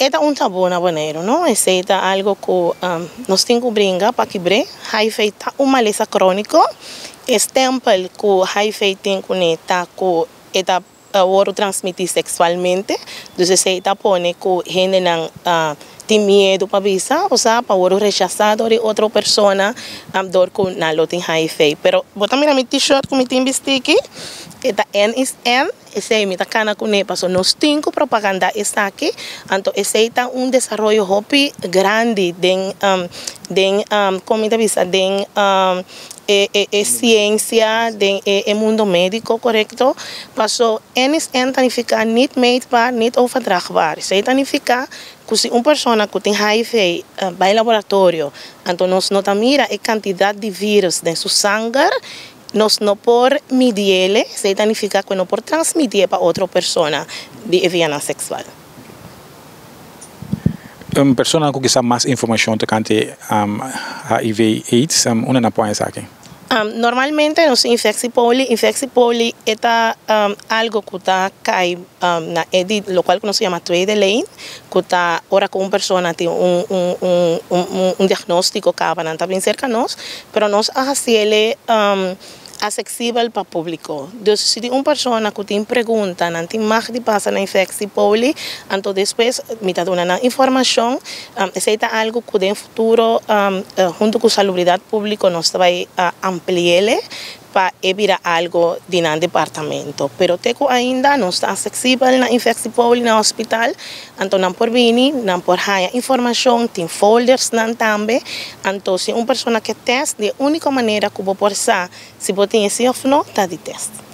E ta un tabú na Boneiru, no? Esei ta algu ku nos tin ku bringa pa kibr'é. HIV ta un malesa króniko. E stèmpel ku HIV tin kuné ta ku e ta wòrdu transmití seksualmente. Dus esei ta pone ku hendenan tin miedu pa bisa, osea pa wòrdu rechasá dor di otro persona dor ku nan lo tin HIV. Pero bo ta mira mi t-shirt ku mi tin bistí aki, e ta N is N. Esei mi ta kana kuné pasobra nos tin ku propagandá esaki, anto esei ta un desaroyo hopi grandi den den kon mi ta bisa den e e siensia den e e mundo médiko korekto paso N is N ta nifiká niet meetbaar niet overdraagbaar esei ta nifiká ku si un persona ku tin hiv bai laboratorio anto nos no ta mira e kantidat di vírus den su sanger. Nos no por midiele, esei ta nifiká ku e no por transmitié pa otro persona di e vianan seksual. Un persona ku kisa mas informashon tokante hiv aids, unda nan por haña esaki? Normalmente nos infeksi poli, infeksi poli e ta algo ku ta kai na e di lokual ku nos yama tweede lijn, ku ta ora ku un persona tin un un un diagnóstiko kaba nan ta bin serka nos, pero nos a hasiel aseksibel pa públiko. Dus si tin un persona ku tin pregunta nan tin mag di pasa na infeksi poli, anto despues mi ta duna nan informashon. Esei ta algu ku den futuro huntu ku Salubridat Públiko nos ta bai ampli'el pa e bira algu di nan departamento. Pero te ku ainda nos ta aseksibel na infeksi poli na hospital, anto nan por bini, nan por haña informashon, tin foldersnan tambe. Anto si un persona ke tèst, di e úniko manera ku bo por sa si bo tin esei òf no ta di tèst.